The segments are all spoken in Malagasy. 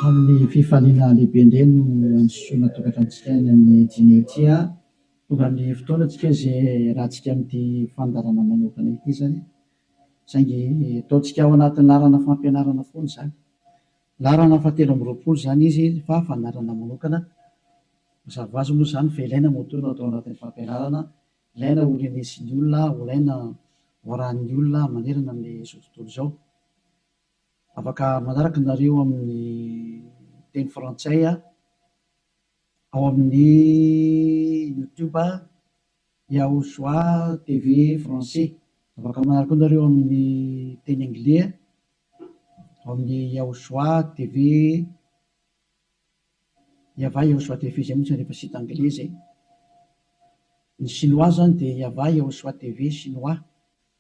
Amin'ny fifaliana lehibe indray no androsoana tokantranontsika any amin'ny dimy ity. Tonga amin'ny fotoana tsika izay iarahantsika amin'ity fandaharana manokana ity izany. Saingy ataontsika ao anatin'ny laharana fampianarana foana izany. Laharana fahatelo amby 20 izany izy fa fandaharana manokana. Mazava ho azy moa izany fa ilaina moa toa no atao anatin'ny fampianarana, ilaina ho renesin'ny olona, ho ilaina ho arahin'ny olona manerana amin'izao tontolo izao. Afaka manaraka nareo amin'ny teny frantsay ao amin'ny YouTube Yahushua TV français. Afaka manaraka koa nareo amin'ny teny anglais ao amin'ny Yahushua TV Yahvah Yahushua TV izay moa tsy rehefa site anglais izay. Ny chinois zany dia Yahvah Yahushua TV chinois.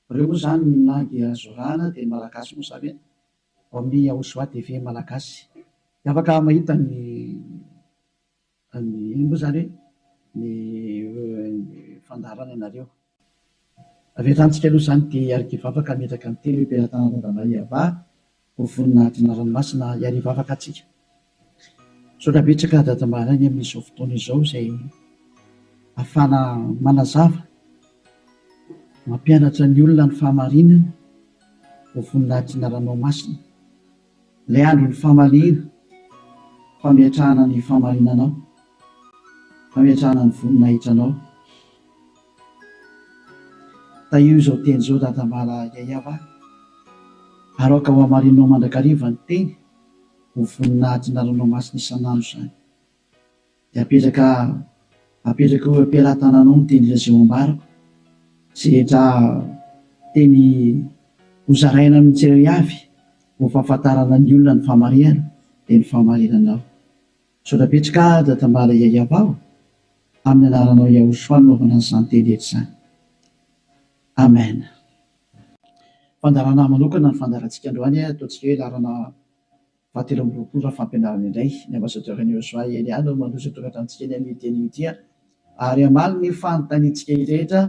Ireo moa izany ny langue azo arahana dia ny malagasy moa izany ao amin'ny Yahushua TV malagasy. Dia afaka mahita ny ny inona moa izany hoe ny fandaharana ianareo. Avy hatrany tsika aloha izany dia hiaraka hivavaka hametraka ny teny hoe Am-pelatanana Yahvah ho voninahitry ny anarany masina hiary hivavaka antsika. Misaotra betsaka Dada Maraina amin'izao fotoana izao izay ahafahana manazava, mampianatra ny olona ny fahamarinana ho voninahitry ny anaranao masina. Ilay andron'ny famaliana, fametrahana ny fahamarinanao, fametrahana ny voninahitranao. Tahio izao teny izao Dada Mala Yayava ary aoka ho hamarinao mandrakariva ny teny ho voninahitry ny anaranao masina isan'andro izany. Dia apetraka apetraka eo am-pelatananao ny teny izay ho ambarako sy rehetra teny ho zaraina amin'ny tsirairay avy ho fahafantarana ny olona ny fahamarihana dia ny fahamarinanao. Misaotra betsaka Dada Mala Yayava o! Amin'ny anaranao Yahushua no anaovana an'izany teny rehetra izany. Amen. Fandaharana manokana ny fandaharantsika androany, ataontsika hoe laharana fahatelo amby 20 raha fampianarana indray. Ny ambassadeur an'i Yahushua Elia no mandroso eto an-tranontsika eny amin'ity anio ity ary hamaly ny fanontaniantsika rehetra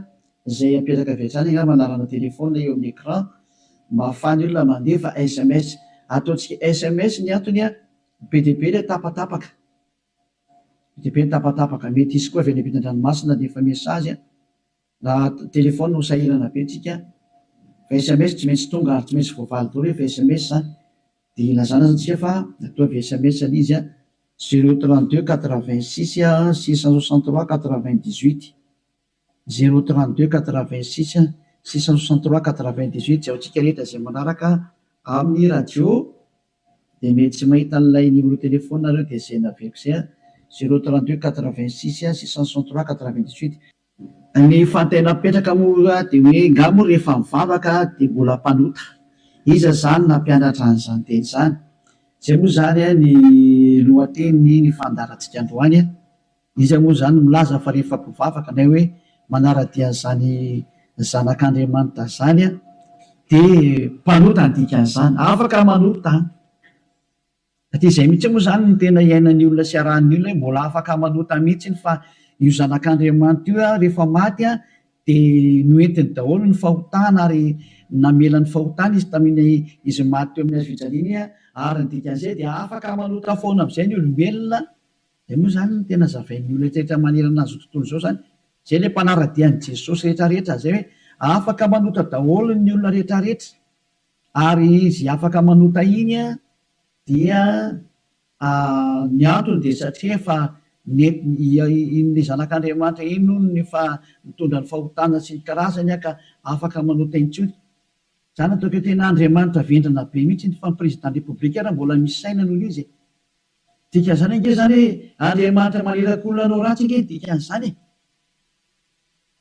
izay apetraka avy hatrany angamba laharana téléphone eo amin'ny écran mba ahafahan'ny olona mandefa sms. Ataontsika sms ny antony be dia be ilay tapatapaka. Be dia be ny tapatapaka. Mety hisy koa avy any ampitan-dranomasina handefa message. Raha téléphone ho sahirana be tsika fa sms tsy maintsy tonga ary tsy maintsy voavaly daholo rehefa sms zany dia ilazana zany tsika fa ataovy sms ilay izy 032 86 663 98 032 86 663 98 izay ho antsika rehetra izay manaraka amin'ny radio dia mety tsy mahita an'ilay numéro téléphone nareo dia izay naveriko izay 032 86 663 98. Ny fanontaniana mipetraka moa dia hoe nga moa rehefa mivavaka dia mbola mpanota? Iza izany nampianatra an'izany teny izany? Izay moa izany ny lohatenin'ny ny fandaharantsika androany. Iza moa izany no milaza fa rehefa mpivavaka na hoe manara-dia an'izany zanak'Andriamanitra izany dia mpanota ny dikan'izany? Afaka manota an! Satria izay mihitsy moa izany no tena iainan'ny olona sy arahan'ny olona hoe mbola afaka manota mihitsy fa io zanak'Andriamanitra io rehefa maty dia noentiny daholo ny fahotana ary namela ny fahotana izy tamin'iny izy maty teo amin'ny hazo fijaliana ary ny dikan'izay dia afaka manota foana amin'izay ny olombelona. Izay moa izany no tena zavain'ny olona rehetra manerana an'izao tontolo izao izany. Izay ilay mpanara-dia an'i Jesosy rehetra rehetra izay hoe afaka manota daholo ny olona rehetra rehetra. Ary izy afaka manota iny dia ny antony dia satria efa iny zanak'Andriamanitra iny hono no efa nitondra ny fahotana sy ny karazany ka afaka manota intsony. Zany ataoko hoe tena Andriamanitra vendrana be mihitsy fa ny président république ary mbola misy saina noho izy e. Dikan'izany ange zany hoe Andriamanitra maniraka olona hanao ratsy ange ny dikan'izany e.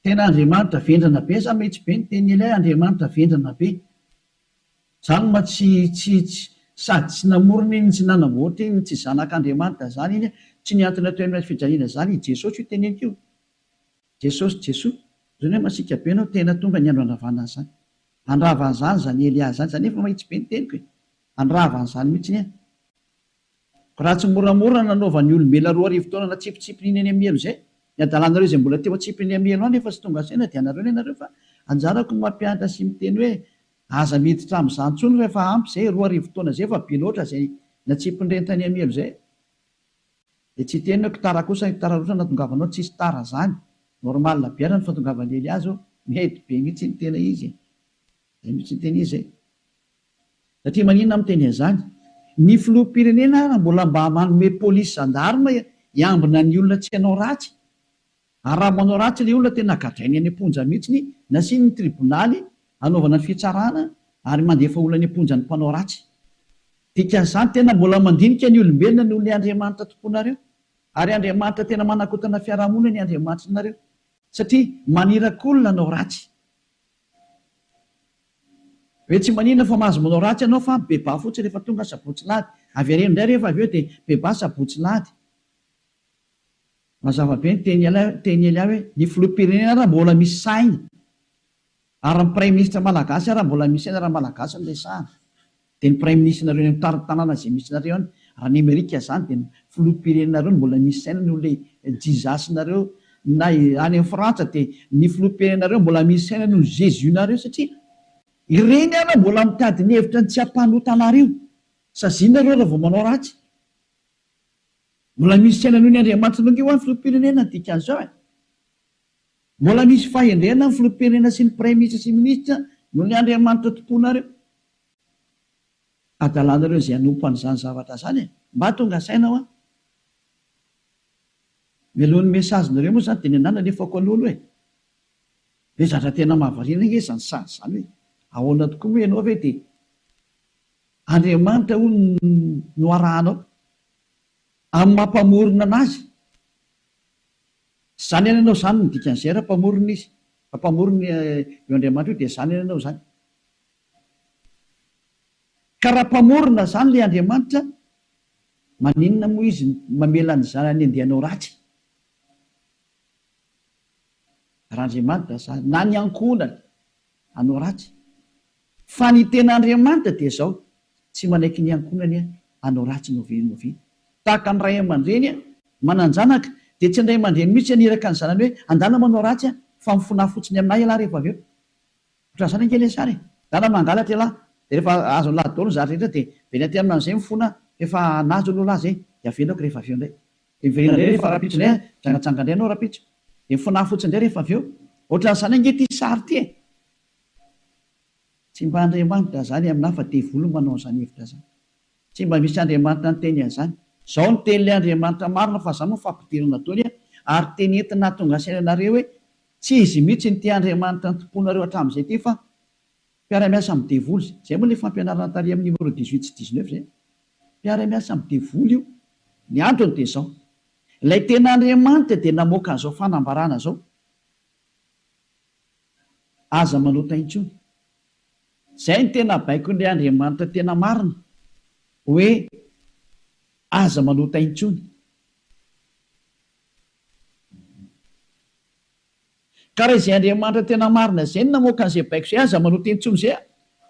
Tena Andriamanitra vendrana be za mihitsy be ny tenin'i Elia Andriamanitra vendrana be. Zany ma tsy tsy tsy sady tsy namorona iny tsy nanamboatra iny tsy zanak'Andriamanitra zany iny tsy nihantona teo amin'ny hazo fijaliana zany i Jesosy io teneniko io. Jesosy Jesoa zany hoe masiaka be anao tena tonga ny andro handravana an'izany. Handrava an'izany zany Elia zany zany efa mahitsy be ny teniko e. Handrava an'izany mihitsy ny Ko raha tsy moramora nanaovan'ny olombelona 2000 taona natsipitsipiny iny any amin'ny helo izay, ny adalanareo izay mbola teo atsipiny amin'ny helo any efa tsy tonga saina dia anareo ny anareo fa anjarako ny mampianatra sy miteny hoe aza miditra amin'izany intsony fa efa ampy izay, 2000 taona izay efa be loatra izay Natsipin'ireny tany amy amizay. Dia tsy hiteny hoe tara kosa tara loatra nahatongavanao, tsisy tara zany, normal be ara ny fahatongavan'i Elia zao, mety be mihitsy ny tena izy e, zay mihitsy ny tena izy e. Satria maninona aho miteny an'izany? Ny filoham-pirenena ara mbola mba manome polisy gendarme hiambina ny olona tsy hanao ratsy, Ary raha manao ratsy ilay olona tena gadrainy any am-ponja mihitsiny, nasiany ny tribonaly hanaovana ny fitsarana ary mandefa olona any am-ponja ny mpanao ratsy. Dikan'izany tena mbola mandinika ny olombelona noho ilay Andriamanitra tomponareo. Ary Andriamanitra tena manakotana fiarahamonina ny Andriamanitrinareo. Satria maniraka olona hanao ratsy. Hoe tsy maninona fa mahazo manao ratsy ianao fa bebaha fotsiny rehefa tonga sabotsy lahady. Avereno indray rehefa avy eo dia bebaha sabotsy lahady. Mazava be ny teny teny Elia hoe ny filoham-pirenena ara mbola misy saina ary ny praiminisitra malagasy ara mbola misy saina raha malagasy no resahana dia ny praiminisitrinareo any amin'ny tanàna izay misy nareo any raha ny amerika izany dia ny filoham-pirenenareo no mbola misy saina noho ilay Jesus nareo na any amin'ny frantsa dia ny filoham-pirenenareo mbola misy saina noho ny Jesus nareo satria ireny ara mbola mitady ny hevitra ny tsy hampanota anareo saziana nareo raha vao manao ratsy. Mbola misy saina noho ny Andriamanitra ange hoa ny filoham-pirenena ny dikan'izao e! Mbola misy fahendrena ny filoham-pirenena sy ny praiminisitra sy minisitra noho ny Andriamanitra tomponareo. Adalanareo izay hanompo an'izany zavatra izany e! Mba tonga saina hoa! Mialohan'ny message-nareo moa izany dia ny anah nalefako aloha aloha e! Be zatra tena mahavariana ange izany sary izany hoe ahoana tokoa moa ianao ve dia Andriamanitra hono no arahanao amin'ny maha mpamorona anazy. Zany any ianao zany no dikan'izay raha mpamorona izy. Raha mpamorona io Andriamanitra io dia zany any ianao zany. Ka raha mpamorona zany ilay Andriamanitra, maninona moa izy mamela ny zanany andeha hanao ratsy? Raha Andriamanitra zany, na ny ankohonany hanao ratsy. Fa ny tena Andriamanitra dia izao, tsy manaiky ny ankohonany hanao ratsy na oviana na oviana. Tahaka ny ray aman-dreny manan-janaka, dia tsy ny ray aman-dreny mihitsy haniraka ny zanany hoe, andana manao ratsy fa mifonaha fotsiny aminà ialahy rehefa avy eo. Ohatran'izany ange ilay sary e! Ndana mangalatra ialahy, dia rehefa azon'ilahy daholo ny zavatra rehetra dia miverina aty aminy amin'izay mifona fa efa nahazo aloha lahy izay, dia avelako rehefa avy eo indray. Dia miverina indray rehefa rahampitso indray an, mijangajanga indray ianao rahampitso. Dia mifonaha fotsiny indray rehefa avy eo. Ohatran'izany ange ity sary ity e! Tsy mba Andriamanitra izany aminà fa devoly no manao an'izany hevitra izany. Tsy mba misy Andriamanitra niteny an'izany. Izao no tenin'ilay Andriamanitra marina fa izany moa fampidirana daholo an, ary teny entina hahatonga saina anareo hoe tsy izy mihitsy ity Andriamanitra nitompoanareo hatramin'izay ity fa mpiara-miasa amin'ny devoly. Izay moa ilay fampianarana tary amin'ny numéro 18 sy 19 izay. Mpiara-miasa amin'ny devoly io. Ny antony dia izao. Ilay tena Andriamanitra dia namoaka an'izao fanambarana izao. Aza manota intsony. Izay no tena baikon'ilay Andriamanitra tena marina, hoe aza manota intsony. Ka raha izay Andriamanitra tena marina izay no namoaka an'izay baiko izay, aza manota intsony izay,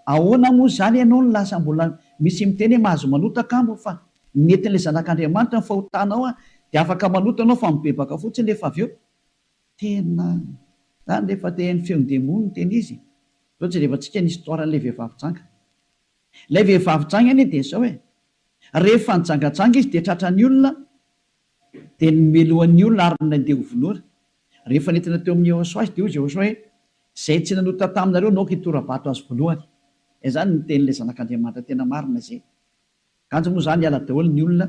ahoana moa izany ianao no lasa mbola misy miteny hoe mahazo manota kamo fa nentin'ilay zanak'Andriamanitra ny fahotanao dia afaka manota ianao fa mibebaka fotsiny rehefa avy eo. Tena zany rehefa te haino feon-demony no tena izy e! Zao jerevantsika ny histoire an'ilay vehivavy janga. Ilay vehivavy janga anie dia zao e! Rehefa nijangajanga izy dia tratran'ny olona dia nomelohan'ny olona ary nandeha ho vonoina. Rehefa nentina teo amin'i Yehosua izy dia hoy Yehosua hoe, Izay tsy nanota taminareo no aoka hitora-bato azy voalohany. Izany no tenin'ilay Zanak'Andriamanitra tena marina izay. Kanjo moa izany hiala daholo ny olona,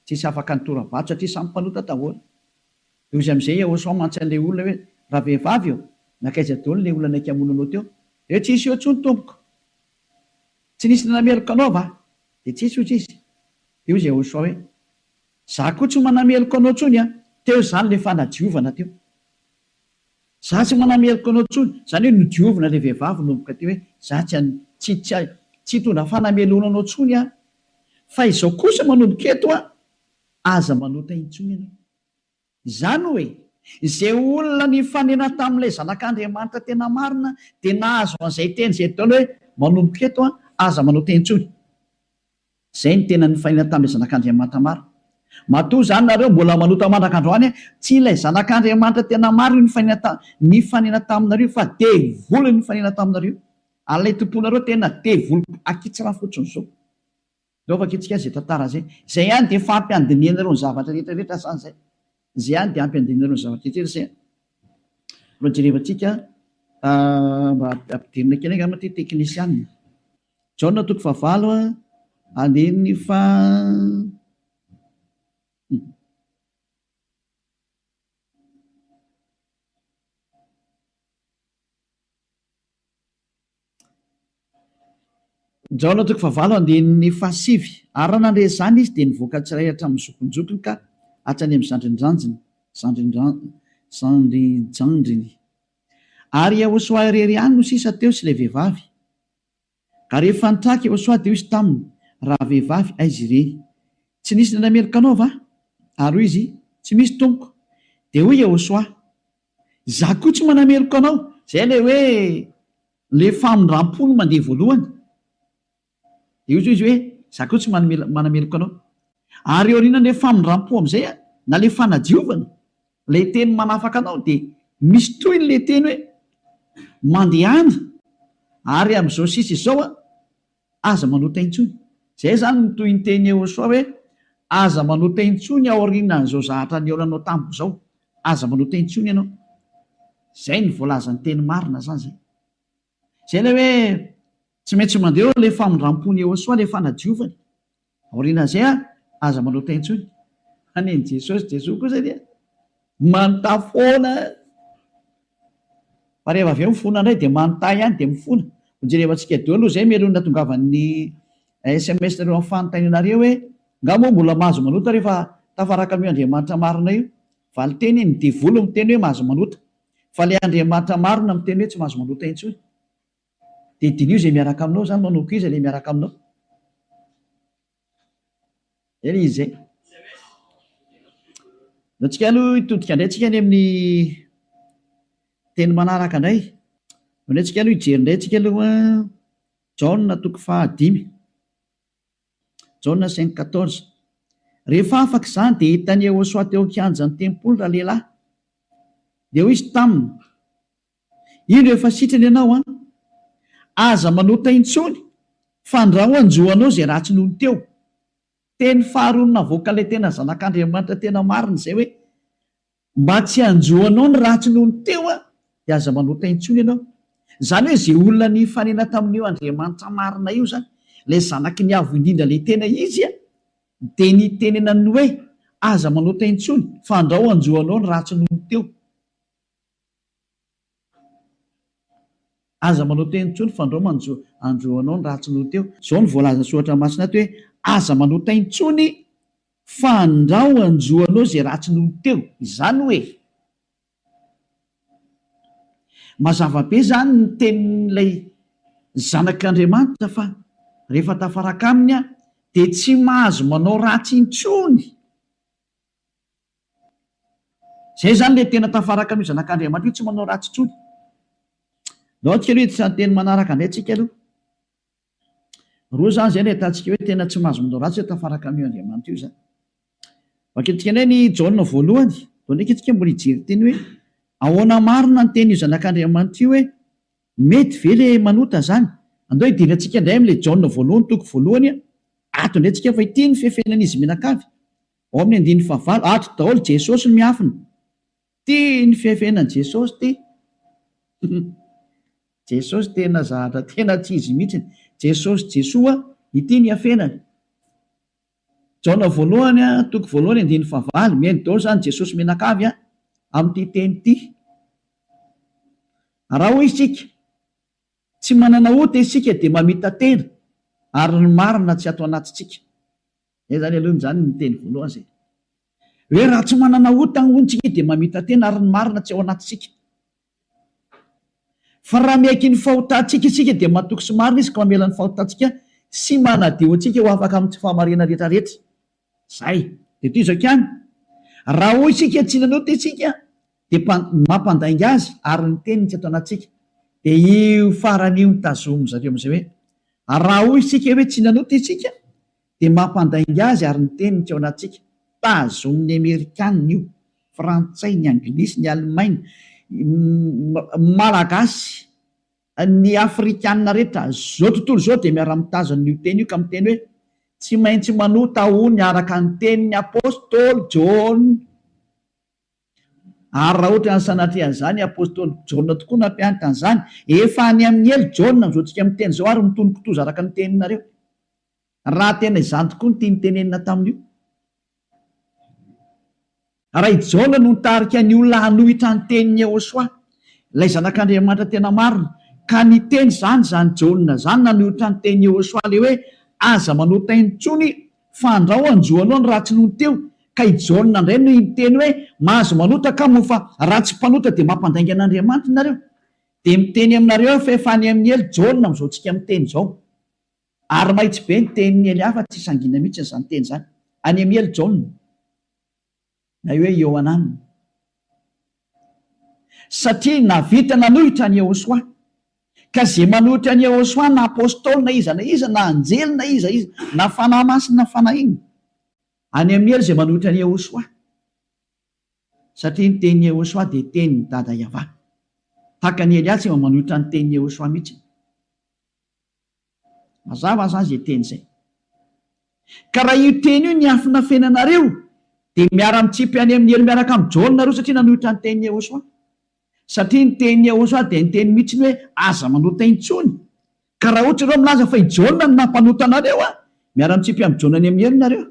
tsisy afaka nitora-bato satria samy mpanota daholo. Dia hoy izy amin'izay Yehosua mantsy an'ilay olona hoe, Ravehivavy ô, nankaiza daholo ilay olona naika hamono anao teo? Dia hoe, Tsisy eo intsony, tompoko. Tsy nisy nanameloka anao va? Dia tsisy, hoy izy. Dia hoy Yehosua hoe, Izaho koa tsy manameloka anao intsony an! Teo izany ilay fanadiovana teo. Izaho tsy manameloka anao intsony. Izany hoe nodiovina ilay vehivavy nanomboka teo hoe, Izaho tsy tsy tsy tsy hitondra fanamelohana anao intsony aho. Fa izao kosa manomboka eto an, aza manota intsony ianao. Izany hoe, izay olona nifanena tamin'ilay Zanak'Andriamanitra tena marina dia nahazo an'izay teny izay daholo hoe, manomboka eto an, aza manota intsony. Izay no tena nifanena tamin'ilay Zanak'Andriamanitra marina. Matoa izany nareo mbola manota mandraka androany, tsy ilay Zanak'Andriamanitra tena marina io nifanena ta, nifanena taminareo fa devoly nifanena taminareo. Ary ilay tomponareo tena devoly akitsirano fotsiny izao. Ndao vakintsika izay tantara izay. Izay ihany dia efa ampy handinihanareo ny zavatra rehetra rehetra izany izay. Izay ihany dia ampy handinihanareo ny zavatra rehetra rehetra izay. Mbola jerevantsika mba ampidirina kely angamba ity teknisianina. Jaona toko fahavalo andininy faha. Jaona toko fahavalo andininy fahasivy, Ary raha nandre izany izy, dia nivoaka tsirairay hatramin'ny zokinjokiny ka hatrany amin'ny zandrinjanjiny, zandrinjandriny. Ary Iehôsoa irery ihany no sisa teo sy ilay vehivavy. Ka rehefa nitraka Iehôsoa, dia hoy izy taminy, Ravehivavy, aiza ireny? Tsy nisy nanameloka anao va? Ary hoy izy, Tsy misy, tompoko. Dia hoy Iehôsoa, Izaho koa tsy manameloka anao. Izay ilay hoe ilay famindram-po no mandeha voalohany. Dia hoy izy hoe, Izaho koa tsy manameloka anao. Ary aorianan'ilay famindram-po amin'izay, na ilay fanadiovana, ilay teny manafaka anao, dia misy tohiny ilay teny hoe, Mandehana, ary amin'izao sisa izao Aza manota intsony. Zay izany ny tohinteny Yehosua hoe, Aza manota intsony aorianan'izao zahatra nihaonanao tamiko izao. Aza manota intsony ianao. Zay ny voalazan'ny teny marina zany zay. Zay ilay hoe tsy maintsy mandeha eo ilay famindrampon'i Yehosua, ilay fanadiovany. Aorianan'izay an, aza manota intsony. Fa nen'i Jesosy, Jesoa kosa dia manontà foana. Fa rehefa avy eo mifona indray dia manontà ihany dia mifona. Ho jerevantsika daholo aloha izay mialoha ny nahatongavan'ny sms nareo amin'ny fanontanianareo hoe, nga moa mbola mahazo manota rehefa tafaraka amin'io Andriamanitra marina io? Valinteny, ny devoly miteny hoe mahazo manota. Fa ilay Andriamanitra marina miteny hoe tsy mahazo manota intsony. Dia diniho izay miaraka aminao izany, manomboka iza ilay miaraka aminao? Zay ilay izy zay. Ndao tsika aloha hitodika indray tsika any amin'ny teny manaraka indray. Ndao indray tsika aloha hijery indray tsika aloha Jaona toko fahadimy. Jaona cinq quatorze. Rehefa afaka izany dia hitan'i Yehosua teo an-kianjan'ny tempoly ralehilahy. Dia hoy izy taminy, Indro efa sitrana ianao an! Aza manota intsony fandrao hanjo anao izay ratsy nony teo. Teny faharoa navoakan'ilay tena zanak'Andriamanitra tena marina izay hoe, mba tsy hanjo anao ny ratsy nony teo an, dia aza manota intsony ianao. Izany hoe izay olona nifanena tamin'io Andriamanitra marina io izany, ilay zanaky ny Avo Indrindra ilay tena izy an, dia nitenenany hoe, aza manota intsony fandrao hanjo anao ny ratsy nony teo. Aza manao teny intsony fandrao manjo andro anao ny ratsy noho teo. Zao no voalazan'ny soratra masina ato hoe aza manota intsony fandrao anjo anao zay ratsy noho teo. Izany hoe mazava be zany ny tenin'ilay zanak'Andriamanitra fa rehefa tafaraka aminy aho dia tsy mahazo manao ratsy intsony. Zay zany le tena tafaraka amin'io zanak'Andriamanitra io tsy manao ratsy intsony. Ndao antsika aloha hiditra ny teny manaraka indray tsika aloha. Roa zany zay no ahitantsika hoe tena tsy mahazo manao ratsy hoe tafaraka amin'io Andriamanitra io zany. Vakintsika indray ny Jaona voalohany. Ndao ndraiky tsika mbola hijery teny hoe ahoana marina ny tenin'io zanak'Andriamanitra io hoe mety ve le manota zany? Andao hidirantsika indray amin'ilay Jaona voalohany toko voalohany ato indray tsika fa ity ny fefenan'izy mianakavy. Ao amin'ny andininy fahavalo, ato daholo Jesosy no miafina. Ty ny fiafenan'i Jesosy ty. Jesosy tena zahatra tena tsy izy mihitsiny. Jesosy Jesoa, ity ny iafenany. Jaona voalohany toko voalohany andininy fahavalo, mihaino daholo izany Jesosy mianakavy amin'ity teny ity. Raha hoy isika, tsy manana ota isika dia mamita-tena ary ny marina tsy ato anatintsika. Zay zany aloha zany ny teny voalohany zay. Hoe raha tsy manana ota hono tsika dia mamita-tena ary ny marina tsy ao anatintsika. Fa raha miaiky ny fahotantsika isika dia matoky sy marina izy ka mamela ny fahotantsika sy manadio antsika ho afaka amin'ny tsy fahamarinana rehetra rehetra. Zay. Dia toy izao ihany. Raha hoy isika tsy nanota isika dia mampandainga azy ary ny teniny tsy ato anatintsika. Dia io farany io no tazomin-dry zareo amin'izay hoe raha hoy isika hoe tsy nanota isika dia mampandainga azy ary ny teniny tsy ao anatintsika. Tazomin'ny Amerikanina io, Frantsay, ny Anglisy, ny Alemaina, Malagasy, ny Afrikanina rehetra, zao tontolo izao dia miara-mitazona io teny io ka miteny hoe. Tsy maintsy manota hono araka ny tenin'ny apostoly Jaona. Ary raha ohatra ny sanatria an'izany, apostoly Jaona tokoa nampianatra an'izany. Efa any amin'ny helo Jaona amin'izao tsika miteny izao ary mitono kitoza araka ny teninareo. Raha tena izany tokoa no tiany tenenina tamin'io. Raha i Jaona no nitarika ny olona hanohitra ny tenin'i Yehosua, ilay Zanak'Andriamanitra tena marina, ka niteny izany izany Jaona izany nanohitra ny tenin'i Yehosua ilay hoe aza manota intsony fa andrao hanjo anao ny ratsy nony teo, ka i Jaona indray no niteny hoe mahazo manota ka moa fa raha tsy mpanota dia mampandainga an'Andriamanitra nareo. Dia miteny aminareo aho fa efa any amin'ny helo Jaona amin'izao tsika miteny izao. Ary mahitsy be ny tenin'i Elia fa tsy sangiana mihitsy izany teny izany. Any amin'ny helo Jaona. Na hoe Iohanana. Satria nahavita nanohitra an'i Yehosua. Ka izay manohitra an'i Yehosua na apostoly na iza na iza na anjely na iza iza na fanahy masina na fanahy inona. Any amin'ny helo izay manohitra an'i Yehosua. Satria ny tenin'i Yehosua dia tenin'i Dada Yavah. Tahaka an'i Elia tsy mba manohitra ny tenin'i Yehosua mihitsy. Mazava zany zay teny zay. Ka raha io teny io niafinafenanareo dia miara-mitsipy any amin'ny helo miaraka amin'i Jaona nareo satria nanohitra ny tenin'i Yehosua. Satria ny tenin'i Yehosua dia niteny mihitsy ny hoe aza manota intsony. Ka raha ohatra ianareo milaza fa i Jaona no nampanota anareo an, miara-mitsipy amin'i Jaona any amin'ny helo nareo.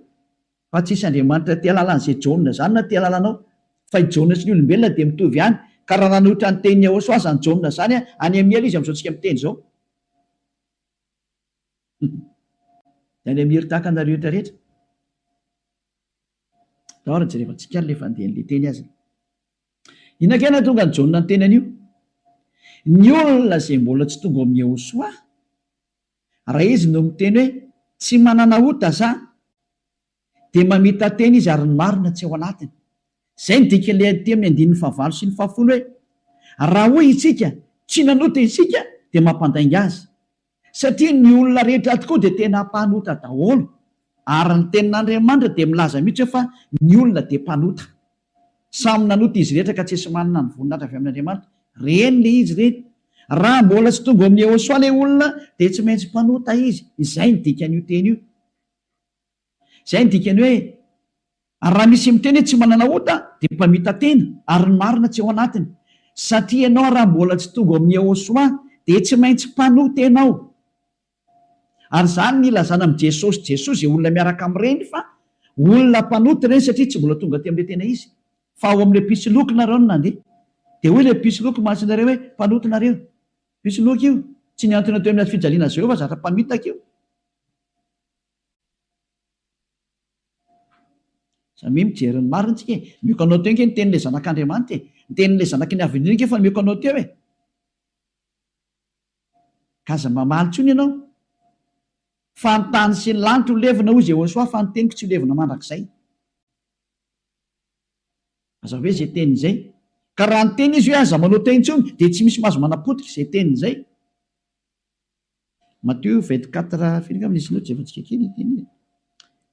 Fa tsisy Andriamanitra te halala an'izay Jaona izany na te halala anao. Fa i Jaona sy ny olombelona dia mitovy ihany. Ka raha nanohitra ny tenin'i Yehosua izany Jaona izany an, any amin'ny helo izy amin'izao tsika miteny izao. Dia any amin'ny helo tahaka anareo rehetra rehetra. Ndao ary jerevantsika ary ilay fandehan'ilay teny aza. Inona kay nahatonga an'i Jaona niteny an'io? Ny olona izay mbola tsy tonga ao amin'i Yehosua, Raha izy no miteny hoe tsy manana ota za dia mamita-tena izy ary ny marina tsy ao anatiny. Izay no dikan'ilay aty amin'ny andininy fahavalo sy ny fahafolo hoe raha hoy isika tsy nanota isika dia mampandainga azy. Satria ny olona rehetra tokoa dia tena mpanota daholo ary ny tenin'Andriamanitra dia milaza mihitsy hoe fa ny olona dia mpanota. Samy nanota izy rehetra ka tsisy manana ny voninahitra avy amin'Andriamanitra. Reny le izy reny. Raha mbola tsy tonga ao amin'i Yehosua le olona dia tsy maintsy mpanota izy. Izay ny dikan'io teny io. Izay ny dikany hoe ary raha misy miteny hoe tsy manana ota dia mpamita-tena ary ny marina tsy ao anatiny. Satria ianao raha mbola tsy tonga ao amin'i Yehosua dia tsy maintsy mpanota ianao. Ary izany ny ilazana amin'i Jesosy Jesoa izay olona miaraka amin'ireny fa olona mpanota ireny satria tsy mbola tonga aty amin'ilay tena izy fa ao amin'ilay mpisoloky nareo no nandeha. Dia hoy ilay mpisoloky mantsy nareo hoe mpanota nareo. Mpisoloky io. Tsy nihantona teo amin'ny hazo fijaliana azy ireo fa zatra mpamitaka io. Samia mijery ny marina tsika e. Omeko anao teo ange ny tenin'ilay zanak'Andriamanitra e. Ny tenin'ilay zanaky ny Avo Indrindra ange efa nomeko anao teo e. Ka aza mamaly intsony ianao. Fa ny tany sy ny lanitra ho levona, hoy Jehosoa, fa ny teniko tsy ho levona mandrakizay. Aza hoe izay teniny izay. Ka raha niteny izy hoe aza manao teny intsony, dia tsy misy mahazo manapotika izay teniny izay. Matio 24, firy angamba nisy note jerevantsika kely ity teny iny.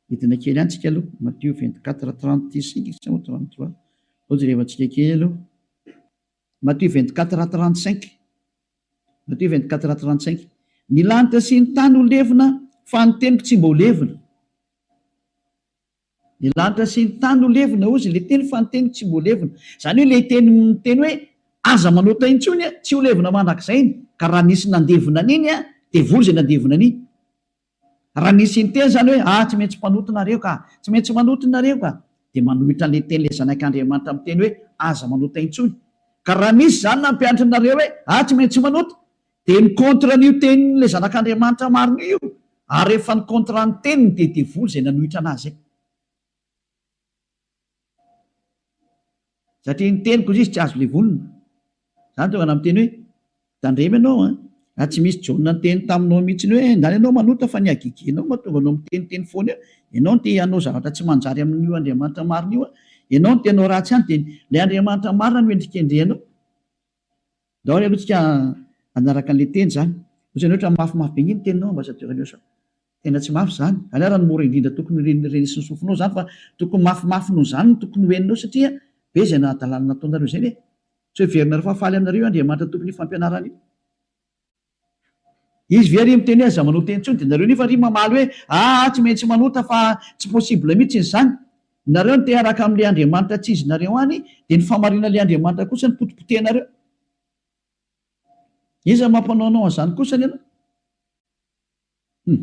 Hidina kely ihany tsika aloha. Matio 24, 35 sa 33. Aleo jerevantsika kely aloha. Matio 24, 35. Matio 24, 35. Ny lanitra sy ny tany ho levona, fa ny teniko tsy mba ho levona. Ny lanitra sy ny tany ho levona, hozy ilay teny, fa ny teniko tsy mba ho levona. Izany hoe ilay teny miteny hoe aza manota intsony, tsy ho levona mandrakizay iny. Ka raha nisy nandevona an'iny, devoly izay nandevona an'iny. Raha nisy niteny izany hoe, ah, tsy maintsy mpanota nareo ka, tsy maintsy manota nareo ka, dia manohitra an'ilay tenin'ilay Zanak'Andriamanitra miteny hoe, aza manota intsony. Ka raha misy izany nampianatra anareo hoe, ah, tsy maintsy manota, dia mi-contre an'io tenin'ilay Zanak'Andriamanitra marina io, ary rehefa ni-contre ny teniny dia devoly izay nanohitra an'azy izay. Satria ny teniko izy tsy azo levonina. Zany tonga na miteny hoe tandremo ianao an! Raha tsy misy Jaona niteny taminao mihitsiny hoe ndany ianao manota fa ny hagegenao mahatonga anao miteniteny foana eo. Ianao no te hanao zavatra tsy manjary amin'io Andriamanitra marina io an! Ianao no te hanao ratsy any dia ilay Andriamanitra marina no endrikendrehanao. Ndao ary aloha tsika hanaraka an'ilay teny izany. Ohatrany ohatra mafimafy be nge ny teninao ambassadeur Niosa. Tena tsy mafy izany. Izany ary no mora indrindra tokony ho renesin'ny sofinao izany fa tokony mafimafy noho izany no tokony ho henonao satria be izay nahadalana nataonareo izay ve? Tsy heverinareo fa faly aminareo io Andriamanitra tompon'io fampianarana io? Izy ve ary miteny hoe aza manota intsony dia nareo nefa ary mamaly hoe aa tsy maintsy manota fa tsy possible mihitsy izany. Nareo no te hiaraka amin'ilay Andriamanitra tsy izy nareo any dia ny fahamarinan'ilay Andriamanitra kosa no potipotehinareo. Iza no mampanao anao an'izany kosany ianao? Hum.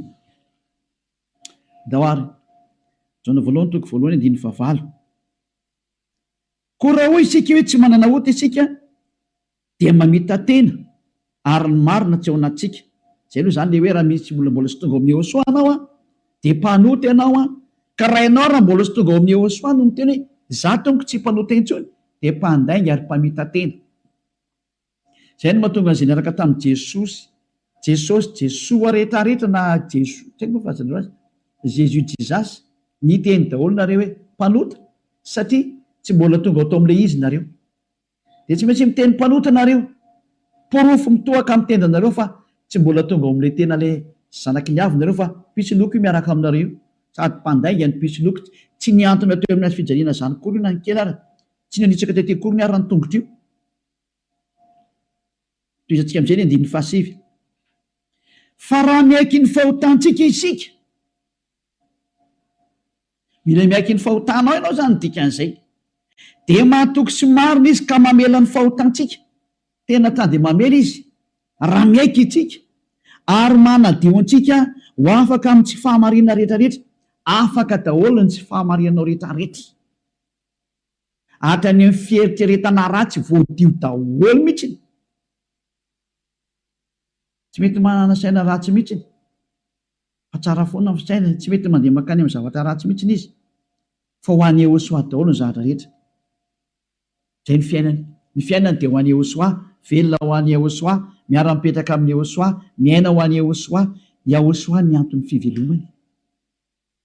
Ndao ary. Jaona voalohany toko voalohany andininy fahavalo. Koa raha hoy isika hoe tsy manana ota isika dia mamita-tena ary ny marina tsy ao anatintsika. Izay aloha izany ilay hoe raha misy olona mbola tsy tonga ao amin'i Yehosua anao an, dia mpanota ianao an, ka raha ianao raha mbola tsy tonga ao amin'i Yehosua no miteny hoe izaho tompoko tsy mpanota intsony dia mpandainga ary mpamita-tena. Izay no mahatonga an'izay niaraka tamin'i Jesosy, Jesosy, Jesoa rehetrarehetra na Jeso, tsy haiko moa filazanareo azy, Jésus Jesus, niteny daholo nareo hoe mpanota satria tsy mbola tonga ao tao amin'ilay izy nareo. Dia tsy maintsy miteny mpanota nareo. Porofo mitohaka amin'ny tendanareo fa tsy mbola tonga ao amin'ilay tena ilay zanaky ny avo nareo fa mpisoloky io miaraka aminareo io. Sady mpandainga ny mpisoloky, tsy nihantona teo amin'ny hazofijaliana izany akory io na ny kely ara, tsy nanitsaka tety akory ny ara ny tongotra io. Tohizantsika amin'izay ny andininy fahasivy. Fa raha miaiky ny fahotantsika isika, mila miaiky ny fahotanao ianao izany ny dikan'izay, dia mahatoky sy marina Izy ka mamela ny fahotantsika. Tena ta dia mamela Izy raha miaiky isika, ary manadio antsika ho afaka amin'ny tsy fahamarinana rehetrarehetra. Afaka daholo ny tsy fahamarinanao rehetrarehetra. Hatrany amin'ny fieritreretana ratsy voadio daholo mihitsiny. Tsy mety manana saina ratsy mihitsiny. Fa tsara foana ny fisainany, tsy mety mandeha mankany amin'ny zavatra ratsy mihitsiny izy. Fa ho an'i Yehosua daholo ny zavatra rehetra. Izay ny fiainany. Ny fiainany dia ho an'i Yehosua, velona ho an'i Yehosua, miara-mipetraka amin'i Yehosua, miaina ho an'i Yehosua. Yahosua ny anton'ny fivelomany.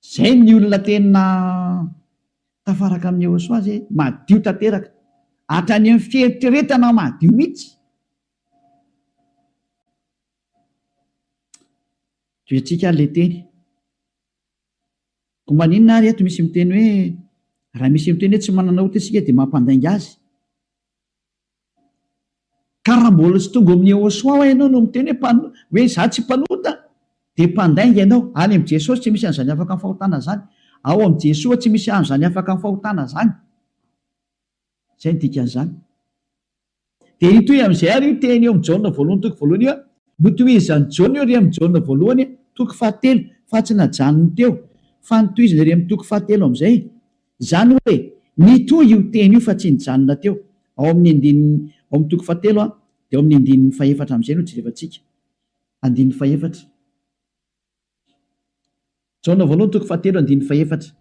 Zay ny olona tena tafaraka amin'i Yehosua zay, madio tanteraka. Hatrany amin'ny fieritreretana madio mihitsy. Tohiantsika ary le teny. Koa maninona ary eto misy miteny hoe raha misy miteny hoe tsy manana ota isika dia mampandainga azy. Ka raha mbola tsy tonga ao amin'i Yehosua hoa ianao no miteny hoe mpano, hoe izaho tsy mpanota, dia mpandainga ianao. Any amin'i Jesosy tsy misy an'izany afaka amin'ny fahotana izany. Ao amin'i Jesoa tsy misy an'izany afaka amin'ny fahotana izany. Izay no dikan'izany. Dia hitohy amin'izay ary io teny eo amin'i Jaona voalohany toko voalohany io. Notohizan'i Jaona io ery amin'i Jaona voalohany toko fahatelo, fa tsy najanony teo, fa notohizany ery amin'ny toko fahatelo amin'izay. Izany hoe, nitohy io teny io fa tsy nijanona teo. Ao amin'ny andininy, ao amin'ny toko fahatelo an, dia ao amin'ny andininy fahefatra amin'izay no jerevantsika. Andininy fahefatra. Jaona voalohany toko fahatelo andininy fahefatra.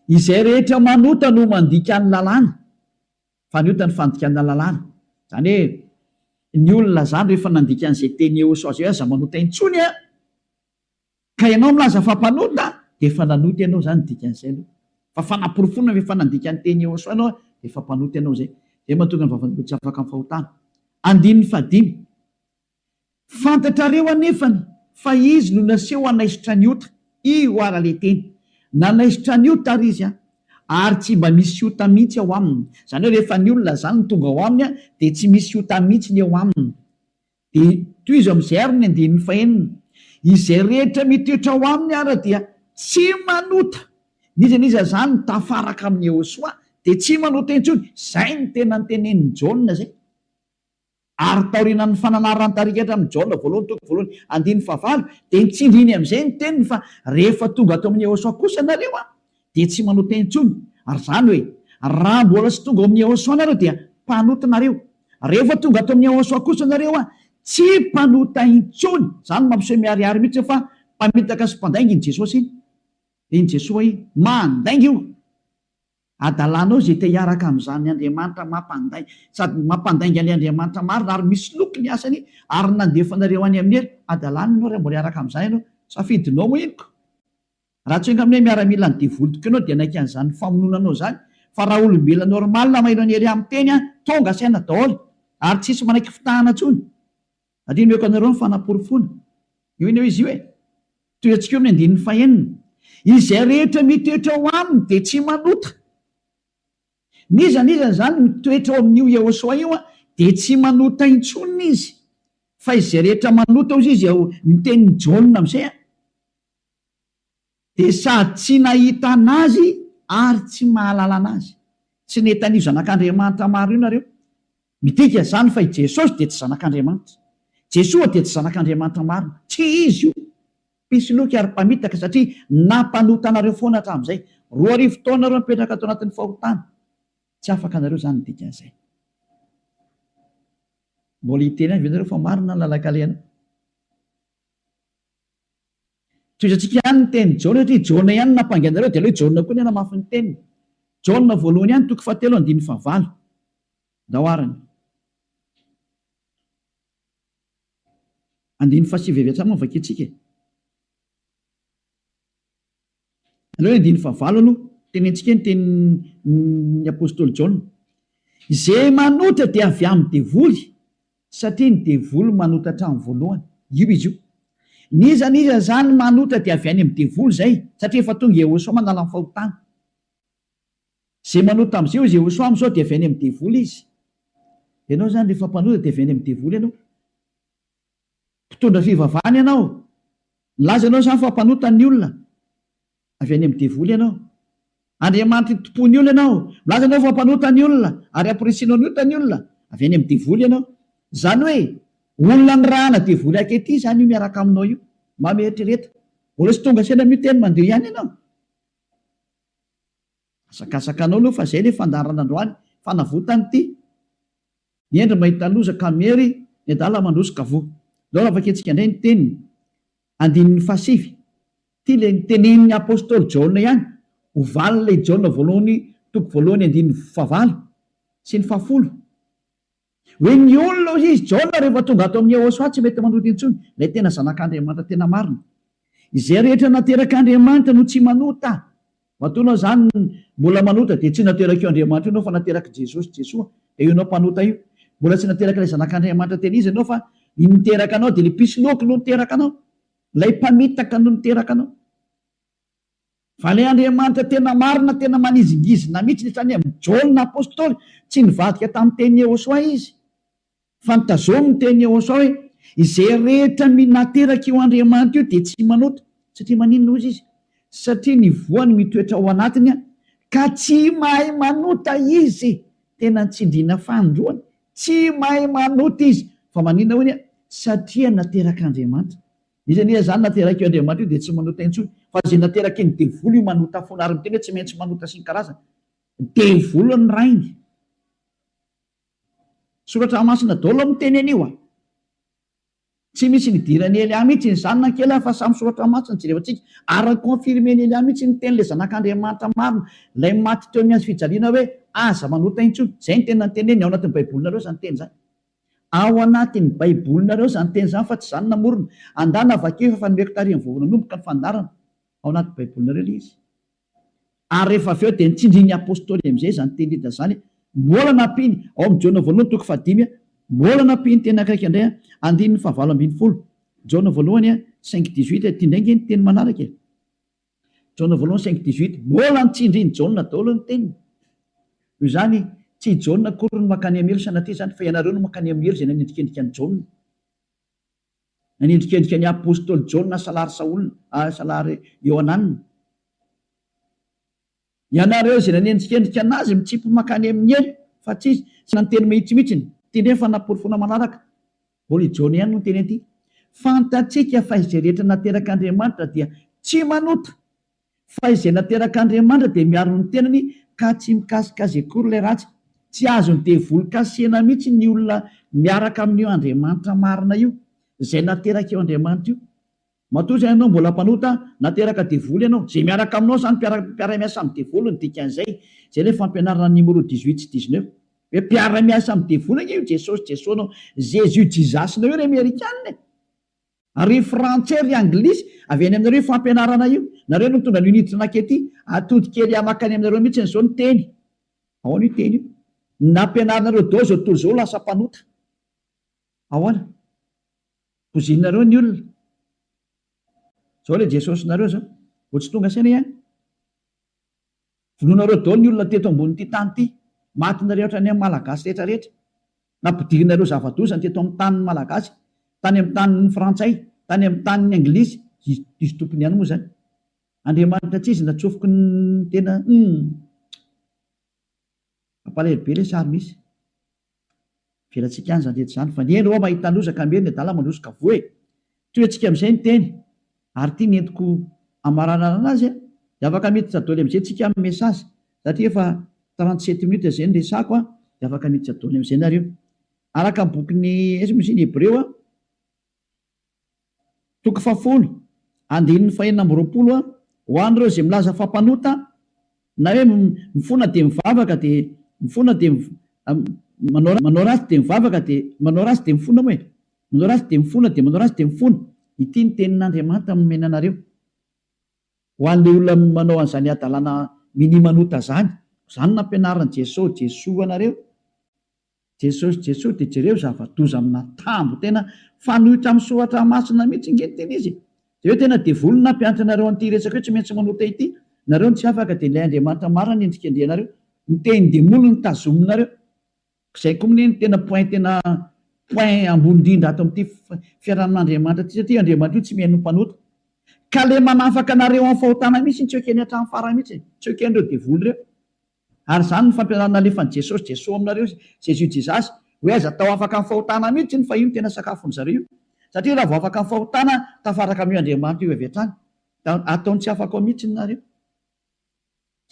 Izay rehetra manota no mandika ny lalàna, fa ny ota ny fandikana lalàna. Izany hoe, ny olona izany rehefa nandika an'izay teny Yehosua izay hoe aza manota intsony an, Ka ianao milaza fa mpanota dia efa nanota ianao izany ny dikan'izay aloha. Fa fanaporofoana fa efa nandika ny teny Yehosua ianao dia efa mpanota ianao izay. Izay mahatonga ny vavan'olona tsy afaka amin'ny fahotana. Andininy fahadimy. Fantatrareo anefany fa izy no naseho hanaisotra ny ota. Io ara le teny. Nanaisotra ny ota ary izy an. Ary tsy mba misy ota mihitsy ao aminy. Izany hoe rehefa ny olona izany no tonga ao aminy dia tsy misy ota mihitsy ny eo aminy. Dia tohizo amin'izay ary ny andininy fahenina, Izay rehetra mitoetra ao aminy ara dia tsy manota. N'iza n'iza izany mitafaraka amin'i Yehosua dia tsy manota intsony. Izay no tena notenenin'i Jaona izay. Ary taorianan'ny fananaran'ny tarika hatramin'i Jaona voalohany toko voalohany andininy fahavalo dia nitsindriny amin'izay ny teniny fa rehefa tonga ato amin'i Yehosua kosa nareo an, dia tsy manota intsony. Ary izany hoe, raha mbola tsy tonga ao amin'i Yehosua nareo dia mpanota nareo. Rehefa tonga ato amin'i Yehosua kosa nareo an, tsy mpanota intsony. Izany no mampiseho miharihary mihitsy fa mpamitaka sy mpandainga iny Jesosy iny. Iny Jesoa iny. Mandainga io. Adalanao izay te hiaraka amin'izany Andriamanitra mampandainga, sady mampandainga an'ilay Andriamanitra marina ary misoloky ny asany ary nandefa anareo any amin'ny helo. Adalana ianao raha mbola hiaraka amin'izany ianao. Safidinao moa iny ko. Raha tsy enga aminay miaramila ny devoly tokoa ianao dia hanaiky an'izany famonoana anao izany fa raha olombelona normal maheno an'i Elia miteny an, tonga saina daholo ary tsisy manaiky fitahana intsony. Ary omeko anareo ny fanaporofoana. Io anie izy io e. Tohiantsika eo amin'ny andininy fahenina. Izay rehetra mitoetra ao aminy dia tsy manota. N'iza n'iza izany mitoetra ao amin'io Yehosua io dia tsy manota intsony izy. Fa izay rehetra manota hozy izy ao ny tenin'i Jaona amin'izay an, dia sady tsy nahita an'Azy ary tsy mahalala an'Azy. Tsy nahita an'io Zanak'Andriamanitra maro io nareo. Midika izany fa i Jesosy dia tsy Zanak'Andriamanitra. Jesoa dia tsy Zanak'Andriamanitra marina. Tsy Izy io. Mpisoloky ary mpamitaka satria nampanota anareo foana hatramin'izay. 2000 taona nareo nipetraka ato anatin'ny fahotana. Tsy afaka anareo izany ny dikan'izay. Mbola hiteny ihany ve nareo fa marina ny lalan-kalehanao? Tohizantsika ihany ny tenin'i Jaona satria Jaona ihany no nampangy anareo dia aleo i Jaona koa ny hanamafy ny teniny. Jaona voalohany ihany toko fahatelo andininy fahavalo. Ndao arany. Andininy fahasivy avy hatrany moa no vakintsika e. Aleo ny andininy fahavalo aloha, tenentsika ny tenin'ny apostoly Jaona. Izay manota dia avy amin'ny devoly, satria ny devoly manota hatramin'ny voalohany. Io izy io. N'iza n'iza izany manota dia avy any amin'ny devoly izay, satria efa tonga Yehosua manala ny fahotana. Izay manota amin'izay hoy Yehosua amin'izao dia avy any amin'ny devoly izy. Ianao izany rehefa mpanota dia avy any amin'ny devoly ianao. Mpitondra fivavahana ianao. Milaza ianao izany fa mpanota ny olona. Avy any amin'ny devoly ianao. Andriamanitry ny tompon'ny olona ianao. Milaza ianao fa mpanota ny olona ary amporisihinao ny ota ny olona. Avy any amin'ny devoly ianao. Izany hoe olona nirahana devoly akety izany io miaraka aminao io. Mba mieritrereta. Mbola tsy tonga saina amin'io teny mandeha ihany ianao. Asakasaka anao aloha fa izay ilay fandaharana androany. Fanavotana ity. Ny hendry mahita loza ka miery, ny adala mandroso ka voa. Ndao raha vakintsika indray ny teniny, andininy fahasivy. Ity ilay nitenenin'ny apostoly Jaona ihany, ho valin'ilay Jaona voalohany toko voalohany andininy fahavalo sy ny fahafolo. Hoe ny olona hoy izy, Jaona rehefa tonga ato amin'i Yehosua tsy mety manota intsony, ilay tena zanak'Andriamanitra tena marina. Izay rehetra naterak'Andriamanitra no tsy manota. Matoa anao izany mbola manota dia tsy naterak'io Andriamanitra io ianao fa naterak'i Jesosy, Jesoa, dia io ianao mpanota io. Mbola tsy naterak'ilay Zanak'Andriamanitra tena izy ianao fa ny niteraka anao dia ilay mpisoloky no niteraka anao. Ilay mpamitaka no niteraka anao. Fa ilay Andriamanitra tena marina, tena manizingizina mihitsy hatrany amin'i Jaona Apostoly, tsy nivadika tamin'ny tenin'i Yehosua izy. Fa notazominy ny tenin'i Yehosua hoe, Izay rehetra nateraka io Andriamanitra io dia tsy manota. Satria maninona hozy izy? Satria ny voany mitoetra ao anatiny ka tsy mahay manota izy. Tena nitsindriana fanindroany. Tsy mahay manota izy. Fa maninona hoy ny? Satria naterak'Andriamanitra. Iza anie izany naterak'io Andriamanitra io dia tsy manota intsony. Fa izay nateraky ny devoly io manota foana ary miteny hoe tsy maintsy manota sy ny karazany. Devoly ny rainy. Soratra masina daholo miteny an'io a! Tsy misy nidiran'i Elia mihitsy izany na kely fa samy soratra masina jerevantsika ary ni-confirmer-n'i Elia mihitsy ny teny ilay zanak'Andriamanitra marina ilay maty teo amin'ny hazo fijaliana hoe aza manota intsony. Izay ny tena niteneniny ao anatin'ny baibolinareo izany teny izany. Ao anatin'ny baibolinareo izany teny izany fa tsy izaho no namorona. Andana vakio efa nomeko tarihin'ny vao nanomboka ny fandaharana. Ao anaty baibolinareo ilay izy. Ary rehefa avy eo dia nitsindrin'ny Apostoly amin'izay izany teny rehetra izany, mbola nampiany, ao amin'ny Jaona voalohany toko fahadimy, mbola nampiany teny akaiky indray, andininy fahavalo ambin'ny folo, Jaona voalohany cinq dix-huit, ity indray ange ny teny manaraka e! Jaona voalohany cinq dix-huit, mbola nitsindrin'i Jaona daholo ny teniny. Noho izany, tsy i Jaona akory no mankany amin'ny helo sanatria izany, fa ianareo no mankany amin'ny helo izay nanendrikendrika an'i Jaona. Nanendrikendrika ny apostoly Jaona salary Saola, salary Iohanana. Ianareo izay nanendrikendrika anazy mitsipy mankany amin'ny helo, fa tsy izy. Tsy nanteny mihitsy mihitsy. Ity indray ny fanaporofoana manaraka. Mbola i Jaona ihany no niteny an'ity. Fantatsika fa izay rehetra naterak'Andriamanitra dia tsy manota. Fa izay naterak'Andriamanitra dia miaro ny tenany ka tsy mikasika azy akory ilay ratsy. Tsy azon'ny devoly kasihina mihitsy ny olona miaraka amin'io Andriamanitra marina io, izay naterak'io Andriamanitra io. Matoa izany ianao mbola mpanota, nateraka devoly ianao. Izay miaraka aminao izany mpiara-miasa amin'ny devoly ny dikan'izay. Izay ilay fampianarana numéro dix-huit sy dix-neuf. Hoe mpiara-miasa amin'ny devoly ange io Jesosy Jesoa-nao, Jésus Jesus-nao io ry Amerikana e! Ry frantsay ry anglisy, avy any aminareo io fampianarana io. Nareo no nitondra an'io niditra nankety. Atody kely hamaky any aminareo mihitsy izao ny teny. Ahoana io teny io? Nampianarinareo daholo izao tontolo izao ho lasa mpanota. Ahoana? Pozinareo ny olona. Izao ilay Jesosinareo izao. Vao tsy tonga saina ihany. Vonoinareo daholo ny olona teto ambonin'ity tany ity. Matinareo hatrany amin'ny Malagasy rehetra rehetra. Nampidirinareo zava-doza ny teto amin'ny tanin'ny Malagasy. Tany amin'ny tanin'ny frantsay, tany amin'ny tanin'ny anglisy, izy izy tompony ihany moa izany. Andriamanitra tsy izy natsofoky ny tena humm. Mampalahelo be ilay sary misy. Avelantsika any izany rehetra izany fa ny hendry hoa mahita loza ka miery ny adala mandroso ka voa e! Tohiantsika amin'izay ny teny ary ity ny entiko hamaranana anazy a! Dia afaka miditra doly amin'izay tsika amin'ny message satria efa 37 minutes izay ny resako a! Dia afaka miditra doly amin'izay nareo. Araka ny bokin'ny aiza moa izy iny Hebreo a! Toko fahafolo, andininy fahenina amby 20 a, Ho an'ireo izay milaza fa mpanota, na hoe mifona dia mivavaka dia mifona dia manao manao ratsy dia mivavaka dia manao ratsy dia mifona moa e! Manao ratsy dia mifona dia manao ratsy dia mifona. Ity ny tenin'Andriamanitra nomena anareo. Ho an'ilay olona manao an'izany hadalana minia manota izany, izany no nampianarin'i Jesoa, Jesoa anareo. Jesosy Jesoa dia jereo zava-doza amina tambo tena fanohitra amin'ny soratra masina mihitsy nge ny tena izy e! Jereo tena devoly no nampianatra anareo an'ity resaka hoe tsy maintsy manota ity, nareo no tsy afaka dia ilay Andriamanitra marina no endrikendrehanareo, ny tenin-demoly no tazominareo. Izay koa mne no tena point tena point ambony indrindra ato amin'ity fiarahamin'Andriamanitra ity satria Andriamanitra io tsy mihaino ny mpanota. Ka le manafaka anareo amin'ny fahotana mihitsy tsy ekeny hatramin'ny farany mihitsy e! Tsy eken'ireo devoly ireo. Ary izany no fampianarana nalefan'i Jesosy, Jesoa aminareo, Jésus Jesus, hoe aza atao afaka amin'ny fahotana mihitsy iny fa io no tena sakafon'ny zareo io. Satria raha vao afaka amin'ny fahotana, tafaraka amin'io Andriamanitra io avy hatrany. Da ataony tsy afaka ao mihitsy nareo.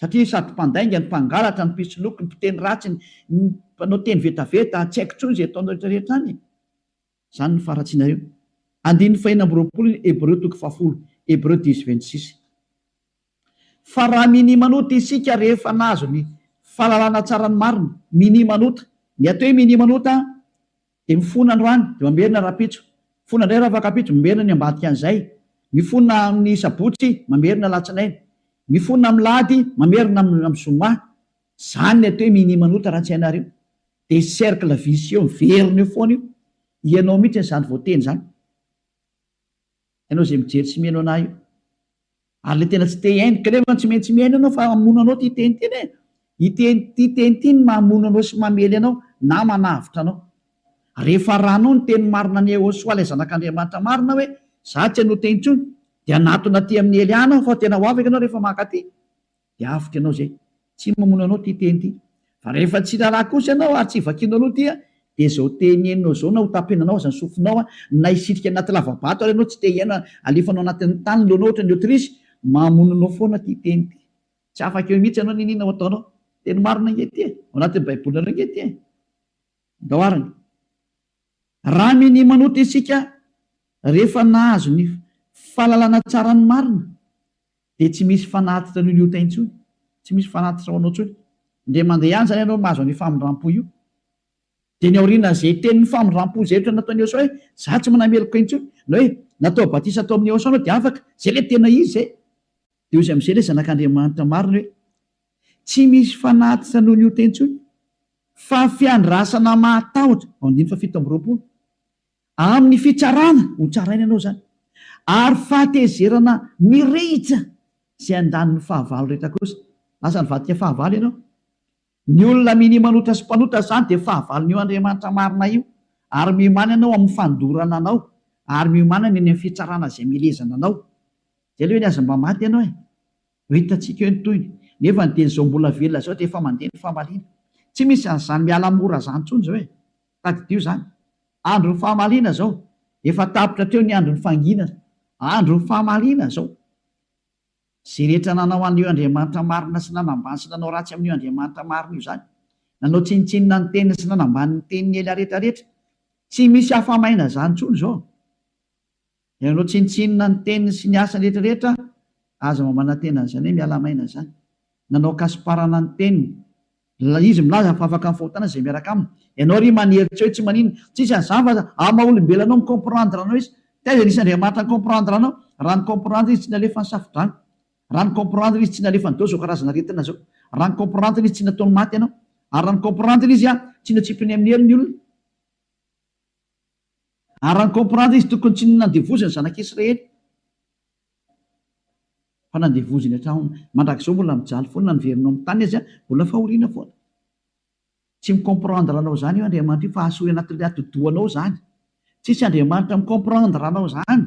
Satria sady mpandainga, ny mpangalatra, ny mpisoloky, ny mpiteny ratsy, ny mpanao teny vetaveta, tsy haiko intsony izay ataonareo rehetra rehetra any e. Izany no faharatsianareo. Andininy fahenina amby 20 ny Hebreo toko fahafolo, Hébreux 10 26. Fa raha minia manota isika rehefa nahazo ny fahalalana tsara ny marina, minia manota. Ny atao hoe minia manota dia mifona androany dia mamerina rahampitso, mifona indray rahafakampitso, mamerina ny ambadika an'izay, mifona amin'ny sabotsy, mamerina alatsinainy, mifona amin'ny lahady, mamerina amin'ny zoma. Izany ny atao hoe minia manota raha tsy hainareo. Dia cercle vicieux miverina eo foana io. Ianao mihitsy izany voateny izany. Ianao izay mijery sy mihaino anah io. Ary ilay tena tsy te hihaino, kanefa tsy maintsy mihaino ianao fa hamono anao ity teny ity anie. Ity ity teny ity no mamono anao sy mamely anao na manavotra anao. Rehefa arahanao ny teny marina an'i Yehosua ilay zanak'Andriamanitra marina hoe, za tsy hanota intsony, dia hanatona aty amin'i Eliana aho fa tena ho afaka ianao rehefa mankaty. Dia avotra ianao izay. Tsy mamono anao ity teny ity. Fa rehefa tsy raharaha kosa ianao ary tsy vakianao aloha ity dia izao teny henonao izao na ho tapenanao aza ny sofinao na hisitrika anaty lava-bato ary ianao tsy te hihaino alefanao anatin'ny tany ny lohanao ohatran'ny autruche, mamono anao foana ity teny ity. Tsy afaka eo mihitsy ianao n'inona ho ataonao. Teny marina ange ity e. Ao anatin'ny baibolinareo ange ity e. Ndao arany. Raha minia manota isika rehefa nahazo ny fahalalana tsara ny marina Dia tsy misy fanatitra noho ny ota intsony. Tsy misy fanatitra ho anao intsony. Indray mandeha ihany izany ianao mahazo an'io famindrampo io. Dia ny aorianan'izay tenin'ny famindrampo izay ohatra nataon'i Yehosua hoe, Izaho tsy manameloka intsony. Na hoe, natao batisa tao amin'i Yehosua ianao dia afaka. Izay ilay tena izy izay. Dia hoy izy amin'izay ilay Zanak'Andriamanitra marina hoe, Tsy misy fanatitra noho ny ota intsony, fa fiandrasana mahatahotra. Ao andininy faha 27. Amin'ny fitsarana, ho tsaraina ianao izany, ary fahatezerana mirehitra izay handany ny fahavalo rehetra kosa. Lasa nivadika fahavalo ianao. Ny olona minia manota sy mpanota izany dia fahavalon'io Andriamanitra marina io, ary miomàna ianao amin'ny fandorana anao, ary miomàna ny any amin'ny fitsarana izay milezana anao. Izay aloha eny aza mba maty ianao e! Ho hitantsika eo ny tohiny. Nefa ny dia izao mbola velona izao dia efa mandeha ny famaliana. Tsy misy an'izany miala mora izany intsony izao e! Tadidio izany. Andron'ny famaliana izao. Efa tapitra teo ny andron'ny fanginana. Andron'ny famaliana izao. Izay rehetra nanao an'io Andriamanitra marina sy nanambany sy nanao ratsy amin'io Andriamanitra marina io izany. Nanao tsinontsinona ny teniny sy nanambany ny tenin'i Elia rehetra rehetra. Tsy misy afa-maina izany intsony izao. Ianareo tsinontsinona ny teniny sy ny asany rehetra rehetra, aza mba manantena an'izany hoe miala maina izany. Nanao kasiparana ny teniny. Izy milaza fa afaka amin'ny fahotana izay miaraka aminy. Ianao ry manery tsy hoe tsy maninona. Tsisy an'izany fa amin'ny maha olombelona anao mi-comprendre anao izy. Taiza nisy Andriamanitra ni-comprendre anao? Raha ni-comprendre izy tsy nalefa ny safodrano. Raha ni-comprendre izy tsy nalefany daholo izao karazana aretina izao. Raha ni-comprendre izy tsy nataony maty ianao. Ary raha ni-comprendre izy tsy natsipiny amin'ny helo ny olona. Ary raha ni-comprendre izy tokony tsy nandevoziny ny zanak'Israely fa nandevoziny hatramin'ny mandrakizao mbola mijaly foana na niverina ao amin'ny tany aza mbola fahoriana foana. Tsy mi-comprendre anao izany io Andriamanitra io fa asory anatin'ilay atidohanao izany. Tsisy Andriamanitra mi-comprendre anao zany.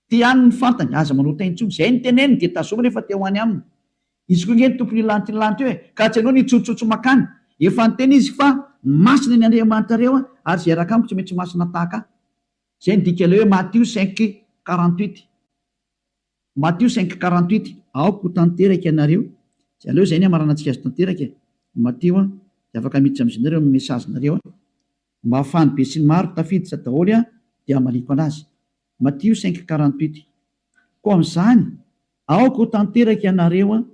Ty ihany ny fantany, aza manota intsony. Zay ny teneniny dia tazomy rehefa te ho any aminy. Izy koa nge ny tompon'io lanitra io lanitra io e! Ka tsy ianao no hitsotsotsy makany. Efa niteny izy fa masina ny Andriamanitrareo ary izay hiaraka amiko tsy maintsy masina tahaka ahy. Zay ny dikan'ilay hoe Matio cinq 48. Matio cinq 48, Aoka ho tanteraka ianareo. Dia aleo izay ny hamaranantsika azy tanteraka e! Matio an! Dia afaka miditra amin'izay nareo amin'ny message-nareo an! Mba ahafahan'ny besinimaro tafiditra daholo an! Dia hamaliako anazy. Matio cinq 48, Koa amin'izany, aoka ho tanteraka ianareo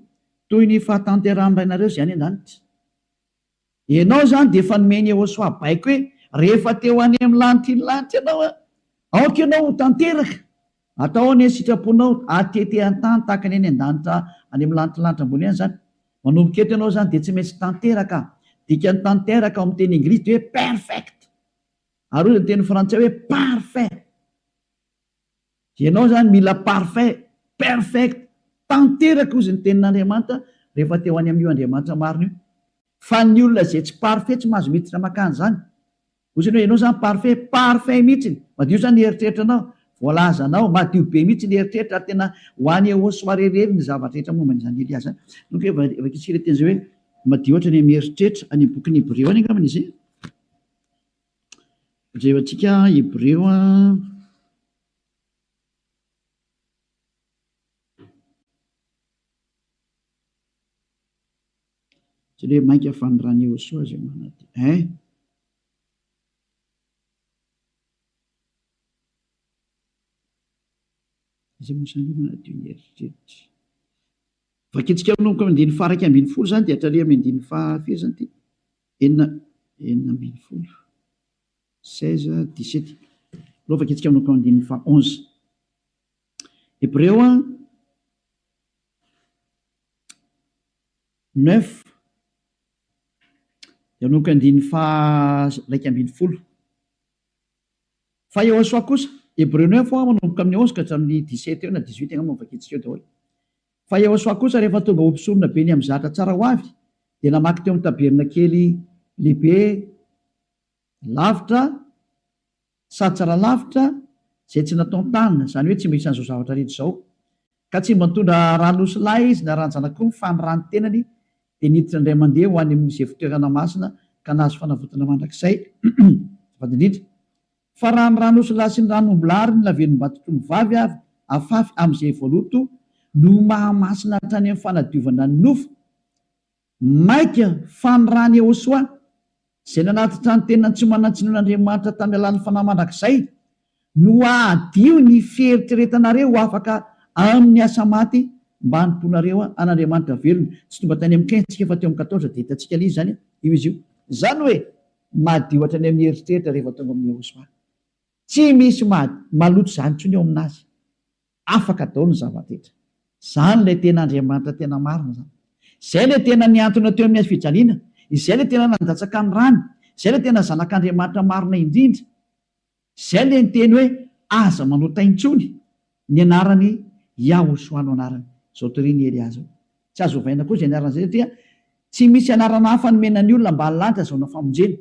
toy ny fahatanterahan'ny Rainareo izay any an-danitra. Ianao izany dia efa nomen'i Yehosua baiko hoe, rehefa te ho any amin'ny lanitry ny lanitra ianao, aoka ianao ho tanteraka. Atao anie ny sitraponao, atete an-tany tahaka ny any an-danitra any amin'ny lanitry ny lanitra ambony any izany. Manomboka eto ianao izany dia tsy maintsy tanteraka. Dikan'ny tanteraka ao amin'ny teny anglisy dia hoe perfect. Ary hoy ny teny frantsay hoe parfait. Ianao izany mila parfait, perfect, tanteraka hozy ny tenin'Andriamanitra rehefa te ho any amin'io Andriamanitra marina io. Fa ny olona izay tsy parfait tsy mahazo miditra mankany izany. Hozy ny hoe ianao izany parfait, parfait mihitsy. Madio izany ny eritreritranao, voalazanao, madio be mihitsy ny eritreritra ary tena ho any Ehosoa irery ny zavatra rehetra momba an'izany Elia izany. Donc vakintsika ilay teny izay hoe madio hatrany amin'ny eritreritra, any amin'ny bokin'ny Hebreo any angambany izy e. Jerentsika Hebreo a. Tsy hoe mainka fa ny ran'i Yehosoa izay manadio. Hein? Iza moa izany manadio ny eritreritra? Vakintsika manomboka amin'ny andininy faha 11 izany dia hatrany amin'ny andininy faha firy izany ity? Enina, 16, 16, 17. Aleo vakintsika manomboka amin'ny andininy faha 11. Hebreo a, neuf, dia manomboka andininy faha 11. Fa Yehosua kosa, Hebreo neuf a, manomboka amin'ny 11 ka hatramin'ny 17 eo na 18 angamba no vakintsika eo daholo. Fa Yehosua kosa rehefa tonga ho mpisorona be ny amin'ny zatra tsara ho avy, dia namaky teo amin'ny tabernakely lehibe lavitra sady tsara lavitra izay tsy nataon-tanana, izany hoe tsy mba isan'izao zavatra rehetra izao. Ka tsy mba nitondra ran'osilahy izy na ran-janak'omby fa ny ran'ny tenany dia niditra indray mandeha ho any amin'izay fitoerana masina ka nahazo fanavotana mandrakizay. Azafady indrindra. Fa raha ny ran'osilahy sy ny ran'ombilahy ary ny lavenom-batotr'ombivavy avy afafy amin'izay voaloto no mahamasina hatrany amin'ny fanadiovana ny nofo, Mainka fa ny ran'i Yehosua, izay nanatitra ny tenany tsy manan-tsinoan'Andriamanitra tamin'ny alalan'ny Fanahy mandrakizay, no hahadio ny fieritreretanareo ho afaka amin'ny asa maty mba hanompoanareo an'Andriamanitra velona. Tsy tonga tany amin'ny quinze tsika fa teo amin'ny quatorze dia hitantsika ilay izy izany, io izy io. Izany hoe madio hatrany amin'ny eritreritra rehefa tonga amin'i Yehosua. Tsy misy maloto izany intsony eo aminazy. Afaka daholo ny zava-drehetra. Izany ilay tena Andriamanitra tena marina izany. Izay ilay tena nihantona teo amin'ny hazo fijaliana. Izay ilay tena nandatsaka ny rany. Izay ilay tena Zanak'Andriamanitra marina indrindra. Izay ilay niteny hoe aza manota intsony. Ny anarany Yahoshuah no anarany. Izao torian'i Elia izao. Tsy azo ovaina koa izay anarana izay satria tsy misy anarana hafa nomena ny olona ambany lanitra azahoana famonjena.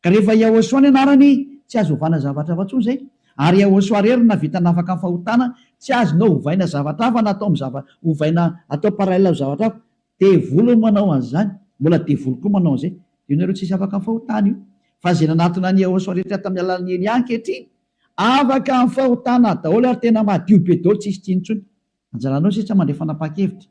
Ka rehefa Yahoshuah ny anarany, tsy azo ovana zavatra hafa intsony izay. Ary Yahoshuah irery no nahavita nafaka ny fahotana, tsy azonao ovaina zavatra hafa na atao amin'ny zava, ovaina atao parallèle amin'ny zavatra hafa. Devoly no manao an'izany, mbola devoly koa manao an'izay. Io nareo tsisy afaka amin'ny fahotana io. Fa izay nanatona an'i Yahoshuah rehetra tamin'ny alalan'i Elia ankehitriny, afaka amin'ny fahotana daholo ary tena madio be daholo tsisy tsiny intsony. Anjaranao sisa mandray fanapahan-kevitra.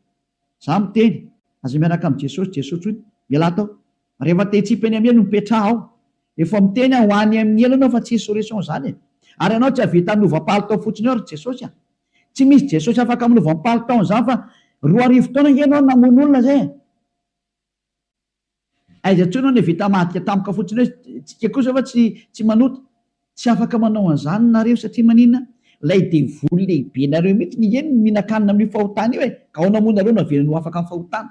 Za miteny, aza miaraka amin'i Jesosy, Jesosy intsony, mialà tao. Rehefa te hitsipy eny amin'ny helo, mipetraha ao. Efa miteny aho, ho any amin'ny helo ianao fa tsisy solution izany e. Ary ianao tsy hahavita hanova palitao fotsiny eo ry Jesosy a. Tsy misy Jesosy afaka manova ny palitaony izany fa 2000 taona ange ianao no namono olona izay e. Aiza intsony hono vita madika tampoka fotsiny hoe tsika kosa fa tsy tsy manota. Tsy afaka manao an'izany nareo satria maninona? Ilay devoly lehibe nareo mihitsy nge no mihinan-kanina amin'io fahotana io e! Ka ahoana moa nareo no avelany ho afaka amin'ny fahotana?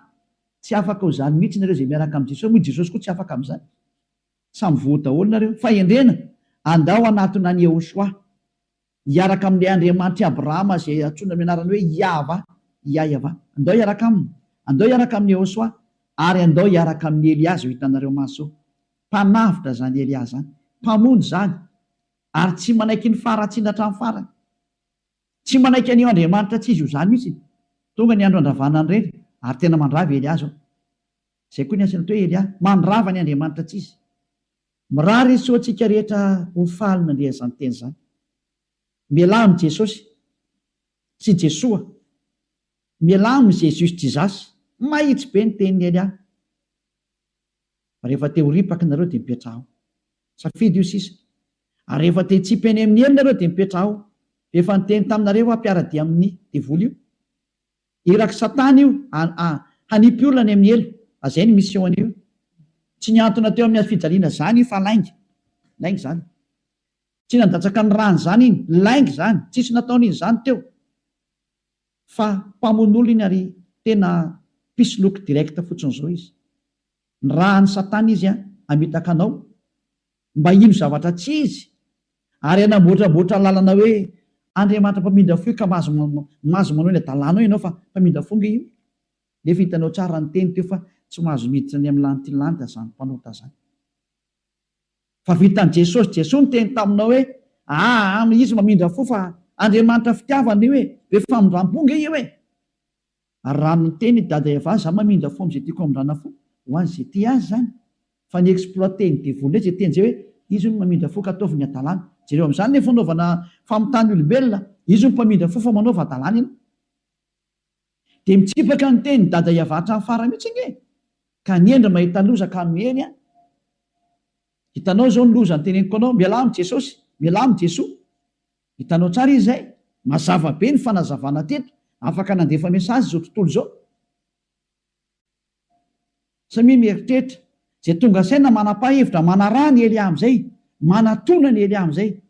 Tsy afaka ho izany mihitsy nareo izay miaraka amin'i Jesosy, moa i Jesosy koa tsy afaka amin'izany. Samy voa daholo nareo. Fahendrena, andao hanatona an'i Yehoshuah. Hiaraka amin'ilay Andriamanitr'i Abrahama izay antsoina amin'ny anarany hoe Iahvah, Iahyavah. Andao hiaraka aminy. Andao hiaraka amin'i Yehosua. Ary andao hiaraka amin'i Elia izao hitanareo maso izao. Mpanavotra izany Elia izany. Mpamonjy izany. Ary tsy manaiky ny faharatsiana hatramin'ny farany. Tsy manaiky an'io Andriamanitra tsy izy io izany mihitsy. Tonga ny andro handravana an'ireny, ary tena mandrava i Elia izao. Izay koa ny asany atao hoe Elia, mandrava ny Andriamanitra tsy izy. Mirary soa antsika rehetra ho faly nandre an'izany teny izany. Mialà amin'i Jesosy sy Jesoa. Mialà amin'i Jesus Jesus. Mahitsy be ny tenin'i Elia. Fa rehefa te ho ripaka nareo dia mipetraha ao. Safidy io sisa. Ary rehefa te hitsipy any amin'ny helo nareo dia mipetraha ao. Efa niteny taminareo aho mpiara-dia amin'ny devoly io. Irak'i satana io hanipy olona any amin'ny helo. Azay ny mission an'io. Tsy nihantona teo amin'ny hazofijaliana zany io fa lainga. Lainga zany. Tsy nandatsaka ny rany zany iny. Lainga zany. Tsisy nataony iny zany teo. Fa mpamono olona iny ary tena mpisoloky direct fotsiny zao izy. Nirahan'i satana izy hamitaka anao mba hino zavatra tsy izy ary hanamboatramboatra lalana hoe Andriamanitra mpamindra fo io ka mahazo mahazo manao ny adalanao ianao fa mpamindra fo nge io. Nefa hitanao tsara ny teny teo fa tsy mahazo miditra any amin'ny lanity lanitra zany mpanota zany. Fa vitan'i Jesosy Jesoa niteny taminao hoe aa izy mamindra fo fa Andriamanitra fitiavana io e, be famindrampo nge io e. Ary raha niteny i Dada Eva za mamindra fo amin'izay tiako hamindrana fo, ho an'izay tia azy izany. Fa ny exploiter-n'ny devoly indray izay teny izay hoe izy hono mamindra fo ka ataovy ny hadalana. Jereo amin'izany ny fanaovana famitahana olombelona, izy hono mpamindra fo fa manaova hadalana ianao. Dia mitsipaka ny tenin'i Dada Eva hatramin'ny farany mihitsy ange e! Ka ny hendry mahita loza ka miheny an! Hitanao izao ny loza noteneniko anao, mialà amin'i Jesosy, mialà amin'i Jesoa. Hitanao tsara izy izay? Mazava be ny fanazavana teto, afaka nandefa message izao tontolo izao. Samia mieritreritra, izay tonga saina manapa-hevitra manaraha ny Elia amin'izay, manatona ny Elia amin'izay.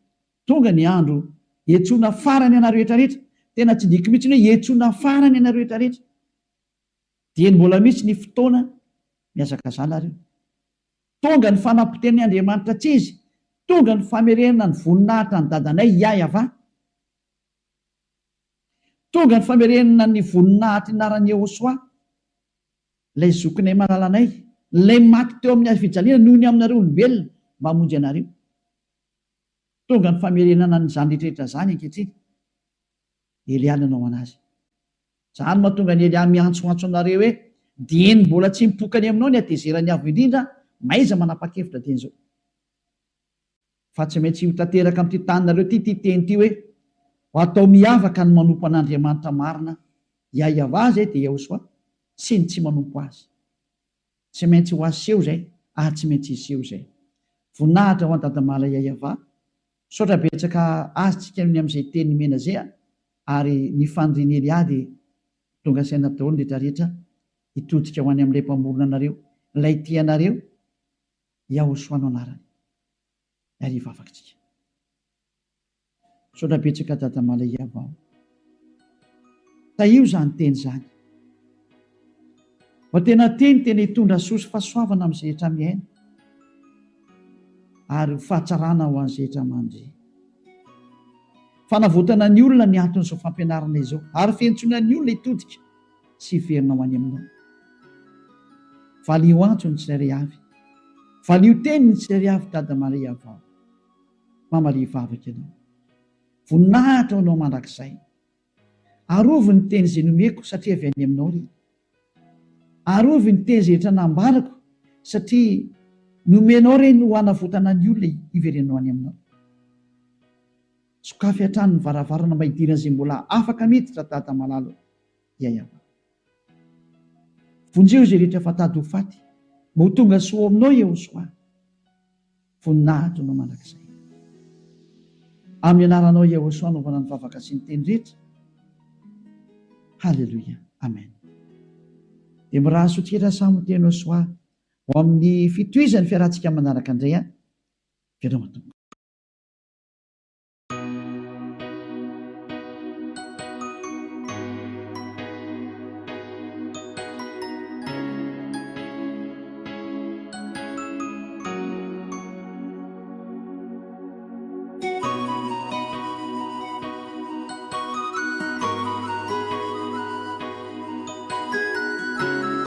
Tonga ny andro hiantsoana farany anareo rehetra rehetra. Tena tsindriako mihitsy ny hoe hiantsoana farany anareo rehetra rehetra. Dieny mbola misy ny fotoana, mihazakazaha nareo. Tonga ny fanapotehan'ny Andriamanitra tsy izy, tonga ny famerenana ny voninahitra an'i dadanay Yah-Yavah. Tonga ny famerenana ny voninahitry anaran'i Yehosua, ilay zokinay malalanay, ilay maty teo amin'ny hazofijaliana noho ny aminareo olombelona mba hamonjy anareo. Tonga ny famerenana an'izany rehetra rehetra izany ankehitriny. Elia nanao anazy. Izany no mahatonga an'i Elia miantsoantso anareo hoe, Dieny mbola tsy mipoka any aminao ny hatezeran'ny Avo Indrindra, mahaiza manapa-kevitra dieny izao. Fa tsy maintsy ho tanteraka amin'ity taninareo ity ity teny ity hoe, Ho atao miavaka ny manompo an'Andriamanitra marina, Yahweh izay dia Yahoshuah, sy ny tsy manompo Azy. Tsy maintsy ho aseho izay ary tsy maintsy hiseho izay. Voninahitra ho an'i Dadamala Yahweh. Misaotra betsaka azy tsika ny amin'izay teny nomena zay a! Ary ny fanirian'i Elia dia tonga saina daholo ny rehetra rehetra hitodika ho any amin'ilay mpamorona anareo, ilay tia anareo, Yahoshua no anarany. Ary hivavaka tsika. Misaotra betsaka Dada Malaiava o. Tahio izany teny izany. Mba tena teny tena hitondra soa sy fahasoavana amin'izay rehetra miaina ary ho fahatsarana ho an'izay rehetra mandre. Fanavotana ny olona ny anton'izao fampianarana izao ary fiantsoana ny olona hitodika sy hiverina ho any aminao. Valio antso ny tsirairay avy. Valio teny ny tsirairay avy Dada Maria vao. Mamalia vavaka ianao. Voninahitra ho anao mandrakizay. Arovy ny teny izay nomeko satria avy any aminao ry. Arovy ny teny izay rehetra nambarako satria nomenao ireny ho hanavotana ny olona hiverenao any aminao. Sokafy hatrany ny varavarana mba hidiran'izay mbola afaka miditra Dada malala o. Yayaba. Vonjeo izay rehetra efa tady ho faty mba ho tonga soa ao aminao Yehosoa. Voninahitra anao mandrakizay. Amin'ny anaranao Yehosua anaovana ny vavaka sy ny teny rehetra. Haleloia. Amen. Dia mirary soa tsika samy ho teny Yehosua ho amin'ny fitohizan'ny fiarahantsika manaraka indray an. Veloma tompoko.